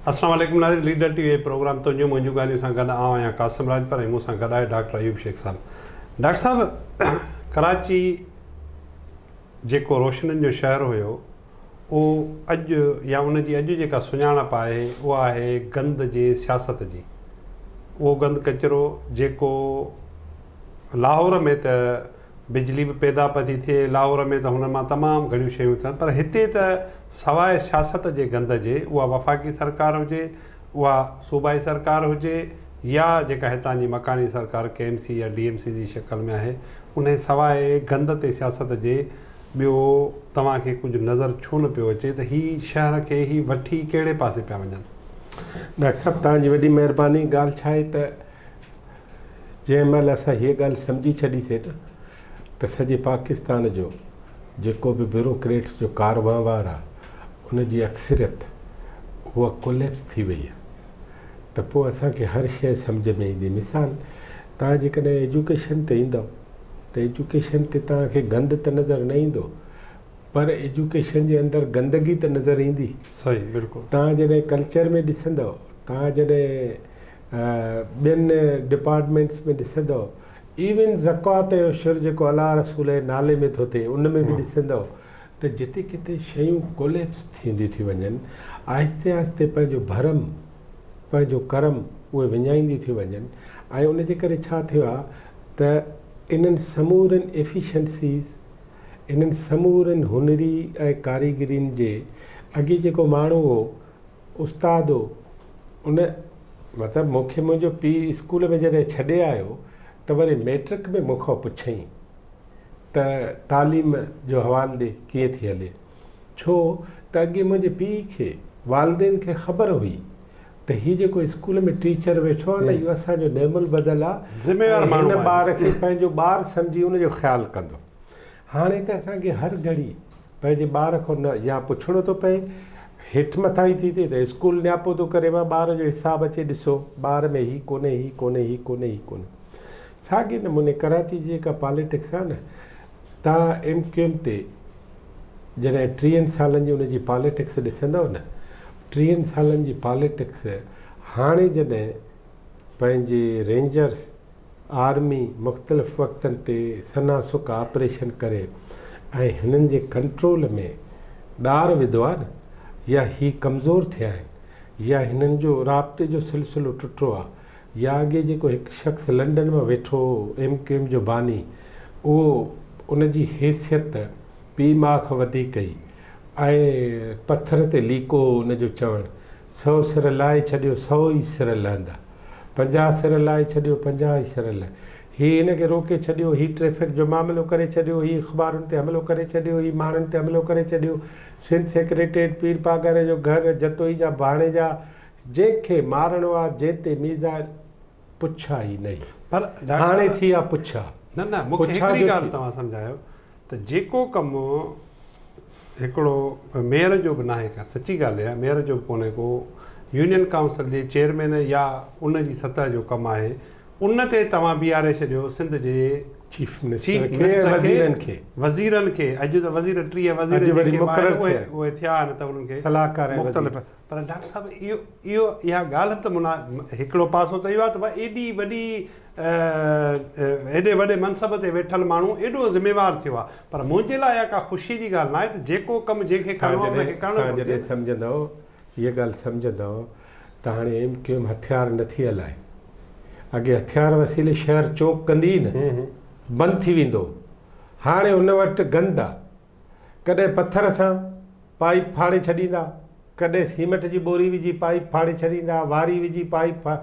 السلام عليڪم ناظرين ليڊر ٽي وي پروگرام تنهنجون منهنجون ڳالهيون سان گڏ آئون آهيان قاسم راڄپر ۽ مون سان گڏ آهي ڊاڪٽر ايوب شيخ صاحب ڊاڪٽر صاحب ڪراچي جيڪو روشنين جو شهر هيو اهو اڄ يا ان جي اڄ جيڪا سڃاڻپ آهي اها آهي گند جي سياست جي اهو گند ڪچرو جيڪو لاهور ۾ ته بجلي به پيدا پئي ٿي ٿئي، لاهور ۾ ته هن مان تمام گهڻيون شيون ٿين پر هتي ته سواء سياست جي گند جي اها وفاقي سرڪار هجي، اها صوبائي سرڪار هجي يا جيڪا هتان جي مڪاني سرڪار ڪي ايم سي يا ڊي ايم سي جي شڪل ۾ آهي انهي سواء گند تي سياست جي ٻيو توهان کي ڪجهه نظر ڇو نه پيو اچي ته هي شهر کي هي وٺي ڪهڙي پاسي پيا وڃن؟ ڊاڪٽر صاحب توهان جي وڏي مهرباني ڳالهه ڇا آهي ته جنهن مهل اسان هيء ڳالهه سمجهي ڇڏيسين نه ته سڄي پاڪستان جو جيڪو به بيوروڪريٽس جو ڪار وهنوار آهي ان جي اڪثريت اها ڪوليپس ٿي وئي آهي ته پوء اسان کي هر شيء سمجهه ۾ ايندي. مثال توهان جيڪڏهن ايجوڪيشن تي ايندؤ ته ايجوڪيشن تي توهان کي گند ته نظر نه ايندو پر ايجوڪيشن جي اندر گندگي ته نظر ايندي. صحيح بلڪل. توهان جڏهن ڪلچر ۾ ڏسندؤ، توهان جڏهن ٻين ڊپارٽمينٽس ۾ ڏسندؤ ايون زڪوات ۽ عشر جيڪو الله رسول جي نالي ۾ ٿو ٿئي ان ۾ به ڏسندؤ ته جتي ڪٿي شيون ڪوليپس ٿينديون ٿيون وڃن آهستي آهستي پنهنجو ڀرم پنهنجو ڪرم اهي وڃائينديون ٿيون وڃن ۽ ان جي ڪري ڇا ٿيو آهي ته انهن سمورين ايفيشنسيز انهن سمورين هنري ۽ ڪاريگرين جي اڳي جيڪو ماڻهو هو استاد هو ان مطلب مون کي منهنجو پيء اسڪول ۾ جڏهن ڇڏي آيو ته وري مئٽرڪ ۾ مون کان پڇيائين ته تعليم جو حوال ڏي ڪيئن ٿي هلي ڇو ته اڳي منهنجي پيء کي والدين کي خبر هئي ته هي جيڪو اسڪول ۾ ٽيچر ويٺو آهي نه اهو اسان جو نعم البدل آهي ذميوار ماڻهو هن ٻار کي پنهنجو ٻار سمجهي ان جو خيال ڪندو هاڻي ته اسان کي هر گهڙي پنهنجي ٻار کان نه يا پڇڻو ٿو پئي، هيٺ مٿاهين ٿي ٿئي ته اسڪول نياپو ٿو ڪري وا ٻار جو حساب اچي ڏسو ٻار ۾ هي ڪونهي هي ڪونهي هي ڪونهي هي ڪونهي. ساڳي نموني ڪراچي جي جيڪا پاليٽڪس آهي نه تان ايم ڪيو ايم تي جڏهن ٽيهن سالن جي ان جي پاليٽڪس ڏسندؤ نه ٽيهن سالن جي پاليٽڪس هاڻي جڏهن پنهنجي رينجرس آرمي مختلف وقتن تي سنا سڪ آپريشن ڪري ۽ هنن جي ڪنٽرول ۾ ڏار وڌو آهي نه يا هي ڪمزور ٿيا آهن يا هنن جو رابطي جو سلسلو ٽٽو آهي يا اڳي جيڪو هڪ شخص لنڊن مان ويٺو هو ايم ڪيو ايم جو باني اهو ان جي حيثيت پيء ماء کان وڌيڪ هئي ۽ پٿر تي ليڪو هو ان جو چوڻ سئو سر لاهي ڇڏيو سئو ئي سر لهندا. 50 سر لاهي ڇڏيو 50 ئي سر لهه. هي هن کي روڪي ڇڏيو، هي ٽريفڪ جو معاملو ڪري ڇڏيو، هي اخبارن تي حملو ڪري ڇڏيو، هي ماڻهن تي حملو ڪري ڇڏيو، سنڌ سيڪريٽريٽ، پير پاڳاري جو گهر، جتوئي جا ڀاڻيجا، جنهن کي مارڻو آ، جنهن تي ميزائل، پڇا ئي نهي. پر ڊاڪٽر هاڻي صاحب ٿي آ پڇا. نه نه مون کي پڇا هڪڙي جو ڳالهه ٿي. توهان سمجهايو ته جيڪو ڪم هڪڙو ميئر جو به ناهي ڪا سچي ڳالهه اها ميئر جو به ڪونهي ڪو يونين ڪائونسل جي چيئرمين يا ان جي سطح جو ڪم آهي ان تي توهان بيهاري ڇڏيو سنڌ جي چيف چيف منسٽر کي ۽ منسٽر کي وزيرن کي. وزيرن کي اڄ ته وزير 30 وزير اڄ وري جيڪي به آهن مقرر اهي ٿيا. اهي ٿيا آهن ته انهن کي صلاحڪار ۽ مختلف وزير. پر ڊاڪٽر صاحب اهو اهو اها ڳالهه به ته منا هڪڙو پاسو ته اهو آهي ته ڀاء ايڏي وڏي ايڏي وڏي منصب تي ويٺل ماڻهو ايڏو ذميوار ٿيو آهي پر منهنجي لاء اها ڪا خوشي جي ڳالهه ناهي ته جيڪو ڪم جنهن کي توهان ڪرڻو آهي ان کي جڏهن ڪرڻ توهان گهرجي. جڏهن سمجهندؤ هيء ڳالهه سمجهندؤ ته هاڻي ايم ڪيو ايم هٿيار نه ٿي هلائي. اڳي هٿيار وسيلي شهر چوڪ ڪندي هئي نه، بند ٿي ويندو هو. هاڻي هن وٽ گند آ. ڪڏهن پٿر سان پائيپ ڦاڙي ڇڏيندا، ڪڏهن سيمٽ جي ٻوري وجهي پائيپ ڦاڙي ڇڏيندا، واري وجهي پائيپ ڦا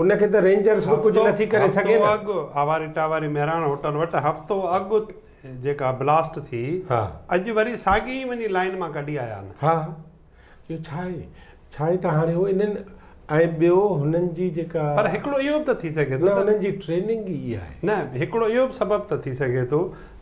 ان کي ته رينجرز به ڪجهه نٿي ڪري سگهي هفتو نه. اڳ آواري ٽاواري مهراڻ هوٽل وٽ هفتو اڳ جيڪا بلاسٽ ٿي اڄ وري ساڳي ئي وڃي لائين مان ڪڍي آيا آهن. ها اهو ڇا آهي؟ ڇا آهي ته هاڻي هو انهن ۽ ٻيو هنن جي جيڪا. پر هڪڙو اهو به ته ٿي سگهي ٿو نه ته. انهن جي ٽريننگ ئي اها آهي. نه هڪڙو اهو به سبب ته ٿي سگهي ٿو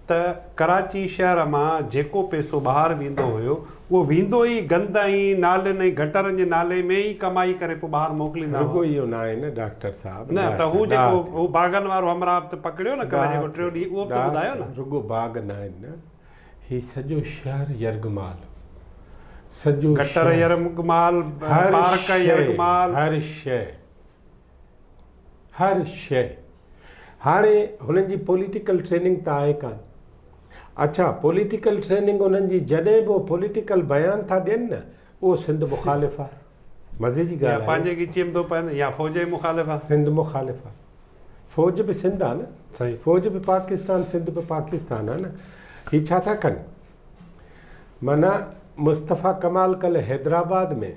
ته ڪراچي شهر مان جيڪو پئسو ٻاهر ويندو هيو اهو ويندو ئي گند ۽ نالين ۽ گٽرن جي نالي ۾ ئي ڪمائي ڪري پوء ٻاهر موڪليندا هئا. رڳو اهو ناهي نه ڊاڪٽر صاحب. نه ته هو جيڪو هو باغن وارو همراهه به ته پڪڙيو نه ڪلهه جيڪو ٽيون ڏينهن اهو به ته ٻڌايو نه. رڳو باغ ناهن نه. هي سڄو شهر يرغمال هو. سڄو گٽر يرغمال، پارڪ يرغمال. هر شيء هر شيء هاڻي هنن جي پوليٽيڪل ٽريننگ ته آهي ڪانه. اڇا پوليٽيڪل ٽريننگ انهن جي جڏهن به هو پوليٽيڪل بيان ٿا ڏين نه اهو سنڌ مخالف آهي. مزي جي يا ڳالهه آهي. پنهنجي ڳچيء ۾ ٿو پون يا فوج جي مخالف آهي. سنڌ مخالف آهي. فوج به سنڌ آهي نه. صحيح. فوج به پاڪستان سنڌ به پاڪستان آهي نه. هي ڇا ٿا ڪن؟ معنيٰ مصطفيٰ ڪمال ڪلهه حيدرآباد ۾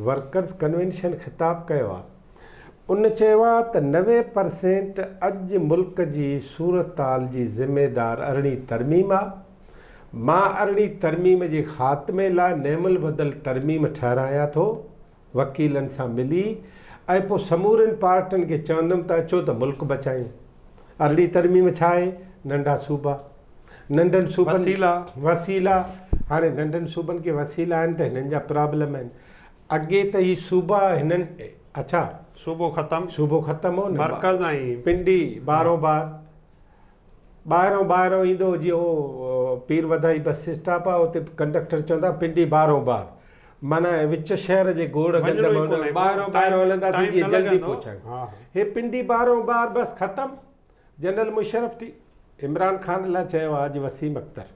ورڪرز ڪنوينشن خطاب ڪيو آ ان چيو آ ته 90% اڄ ملڪ جي صورتحال جي ذميدار ارڙهين ترميم آ، مان ارڙهين ترميم جي خاتمي لاء نعم البدل ترميم ٺهرايان ٿو وڪيلن سان ملي ۽ پوء سمورين پارٽين کي چوندم ته اچو ته ملڪ بچايون. ارڙهين ترميم ڇا آهي؟ ننڍا صوبا. ننڍن صوبن وسيلا. وسيلا. هاڻي ننڍن صوبن کي وسيلا آهن ته هنن جا پرابلم آهن. اڳي ته هي صوبا هنن اڇا. صوبو ختم. صوبو ختم هو نه. مرڪز ۽. پنڊي بارو بار. ٻاهران ٻاهران ايندو هو جيئن اهو پير وڌائي بس اسٽاپ آهي اتي ڪنڊڪٽر چوندا پنڊي بارو بار معنيٰ وچ شهر جي گوڙ گند وڃڻو ۾ ئي ڪونهي ٻاهران ٻاهران هلنداسين ٽائيم جيئن نه جلدي لڳندو پهچايون ها هي پنڊي بارو بار بس ختم جنرل مشرف ٽي عمران خان لاء چيو آهي اڄ وسيم اختر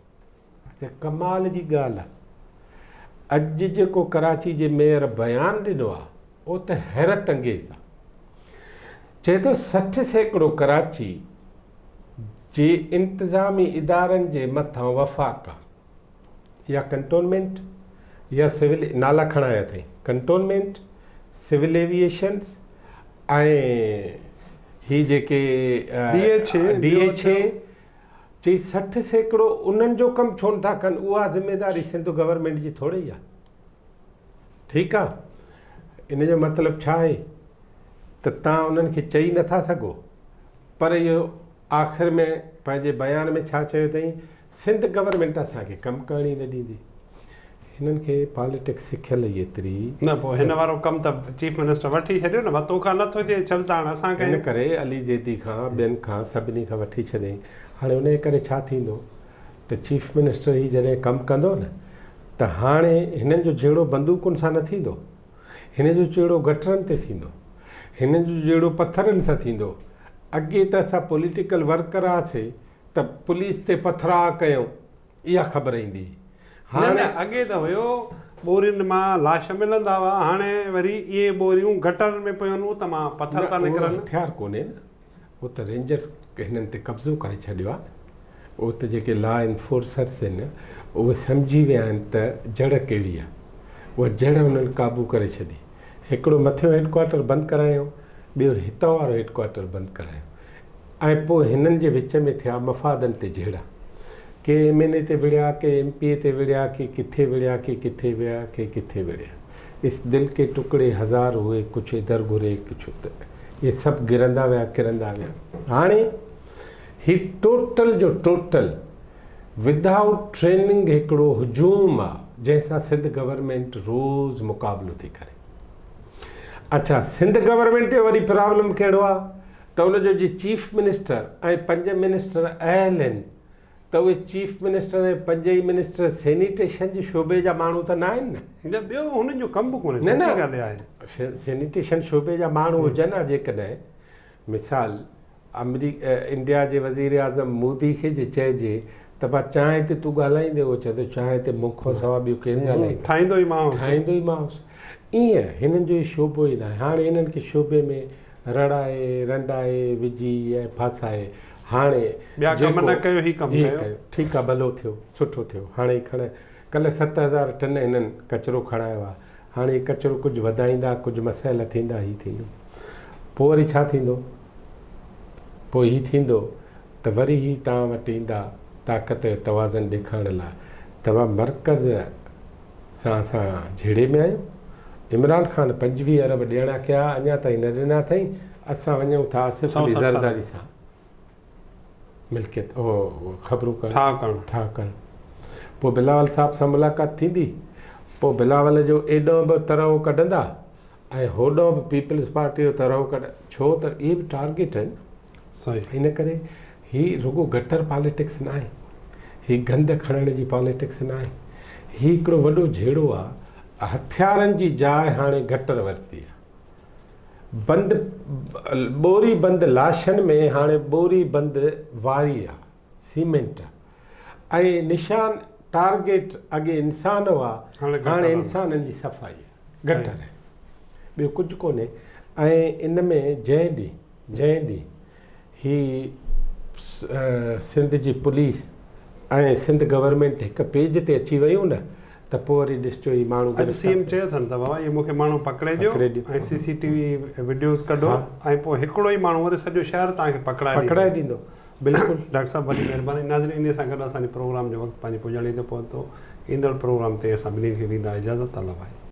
اچا ڪمال جي ڳالهه آهي اڄ جيڪو ڪراچي جي ميئر بيان ڏنو آهي اهو ته حيرت انگيز آهي چئي ٿو 60% ڪراچي جي انتظامي ادارن جي مٿان وفاق آ يا ڪنٽونمينٽ يا سول نالا کڻايا اٿئي ڪنٽونمينٽ سول ايويئيشنس ۽ هي جيڪي ڊي ايڇ اي ڊي ايڇ اي چئي 60% انهن جو ڪم ڇو نٿا ڪن اها ذميداري سنڌ گورنمينٽ جي ٿوري ئي آ ٺيڪ آ ان جو مطلب ڇا آهي ته تان انهن کي چئي نٿا سگهو پر اهو آخر ۾ پنهنجي بيان ۾ ڇا چيو اٿئي سنڌ گورنمينٽ اسان کي ڪم ڪرڻ ئي نه ڏيندي. هنن کي پاليٽڪس سکيل ئي ايتري. نه پوء هن وارو ڪم ته چيف منسٽر وٺي ڇڏيو نه تو کان نه ٿو ٿئي ڇڏ ته هاڻ اسان ڪيون. ان ڪري علي زيدي کان ٻين کان سڀني کان وٺي ڇڏيائين. هاڻي ان جي ڪري ڇا ٿيندو ته چيف منسٽر هي جڏهن ڪم ڪندو نه ته هاڻي هنن جو جهيڙو بندوقن سان نه ٿيندو. هن جو جهيڙو گٽرن تي ٿيندو. هن جو جهيڙو پٿرن سان ٿيندو. اڳي ته اسان پوليٽيڪل ورڪر هئاسي ته پوليس تي پٿراء ڪيائون اها خبر ايندي هئي. نه هاڻي. نه اڳي ته هيو ٻورين مان لاش ملندا هئا هاڻي وري اهي ٻوريون گٽرن ۾ پيون ات مان پٿر نه ٿا اهو نڪرن. هٿيار ڪونهي نه اهو ته رينجرز هنن تي قبضو ڪري ڇڏيو آهي نه اهو ته جيڪي لا انفورسرس آهن اهي سمجهي ويا آهن ته جڙ ڪهڙي آهي اها جڙ انهن قابو ڪري ڇڏي هڪڙو مٿيون هيڊ ڪوارٽر بند ڪرايائون ٻيو هتان وارو هيڊ ڪوارٽر بند ڪرايائون ۽ پوء هنن جي وچ ۾ ٿيا مفادن تي جهيڙا. ڪي ايم اين اي تي وڙهيا، ڪي ايم پي اي تي وڙهيا، ڪي ڪٿي وڙهيا، ڪي ڪٿي ويا، ڪي ڪٿي وڙهيا. اس دل ڪي ٽڪڙي هزار هئي، ڪجهه ادهر گهري، ڪجهه ادهر. اهي سڀ گرندا ويا، ڪرندا ويا. هاڻي هي ٽوٽل جو ٽوٽل ودائوٽ ٽريننگ هڪڙو هجوم آ، جنهن سان سنڌ گورنمينٽ روز مقابلو ٿي ڪري. اڇا سنڌ گورنمينٽ جو وري پرابلم ڪهڙو آ؟ ته ان جو جي چيف منسٽر ۽ پنج منسٽر اهل هن ته اهي چيف منسٽر ۽ پنج ئي منسٽر سينيٽيشن جي شعبي جا ماڻهو ته ناهن نه. نه ٻيو هنن جو ڪم به ڪونهي نه سچي ڳالهه اها آهي. نه سينيٽيشن شعبي جا ماڻهو هجن ها جيڪڏهن مثال آمري انڊيا جي وزيراعظم مودي کي جي چئجي ته ڀا چانهه تي تون ڳالهائيندين اهو چوندو چانهه تي مون کان سوا ٻيو ڪير ڳالهائيندو. ٺاهيندو ئي مان هوس. ٺاهيندو ئي مان هوس. ايئن هنن جو هي شعبو ئي ناهي. هاڻي هنن کي شعبي ۾ رڙائي، رنڊائي، وجهي ۽ ڦاسائي هاڻي ٻيا ڪم جيڪو نه ڪيو هي ڪم هي ڪيو. ڪيو. ٺيڪ آ ڀلو ٿيو، سٺو ٿيو. هاڻي هي کڻ ڪلهه 7000 ٽن هنن ڪچرو کڻايو آ. هاڻي هي ڪچرو ڪجهه وڌائيندا، ڪجهه مسئلا ٿيندا، هي ٿيندو. پوء وري ڇا ٿيندو؟ پوء هي ٿيندو ته وري هي توهان وٽ ايندا طاقت جو توازن ڏيکارڻ لاء. توهان مرڪز سان اسان جهيڙي ۾ آهيون. عمران خان 25 ارب ڏيڻا ڪيا اڃا تائين نه ڏنا اٿئين. اسان وڃون ٿا آصف علي زرداري سان ملڪيت اهو خبرون ڪرڻ ٺاهه ڪرڻ. پوء بلاول صاحب سان ملاقات ٿيندي. پوء بلاول جو ايڏانهن به ترهو ڪڍندا ۽ هوڏانهن به پيپلز پارٽي جو ترهو ڪڍ ڇو ته اهي به ٽارگيٽ آهن. ان ڪري هي رڳو گٽر پاليٽڪس ناهي، هي گند کڻڻ جي پاليٽڪس ناهي، هي هڪڙو وڏو جهيڙو آ. هٿيارن جي جاء هاڻي گٽر ورتي آ. بند ٻوري بند لاشن ۾ هاڻي ٻوري بند واري آ، سيمينٽ آ ۽ نشان ٽارگيٽ اڳي انسان هئا هاڻي انسانن جي صفائي آ، گٽر ٻيو ڪجهه ڪونهي ۽ ان ۾ جنهن ڏينهن جنهن ڏينهن هي سنڌ جي پوليس ۽ سنڌ گورنمينٽ هڪ پيج تي اچي ويون نه ته پوء وري ڏسجو هي ماڻهو اڄ سي ايم چيو اٿن ته بابا اهي مون کي ماڻهو پڪڙي ڏيو ۽ سي سي ٽي وي وڊيوز ڪڍو ۽ پوء هڪڙو ئي ماڻهو وري سڄو شهر توهان کي پڪڙائي ڏيندو. پڪڙائي ڏيندو بلڪل. ڊاڪٽر صاحب وڏي مهرباني ناظرين انهي سان گڏ اسان جي پروگرام جو وقت پنهنجي پڄاڻي تي پهتو ايندڙ پروگرام تائين اسان ٻنهي کي ڏيندا اجازت الله ڀائي.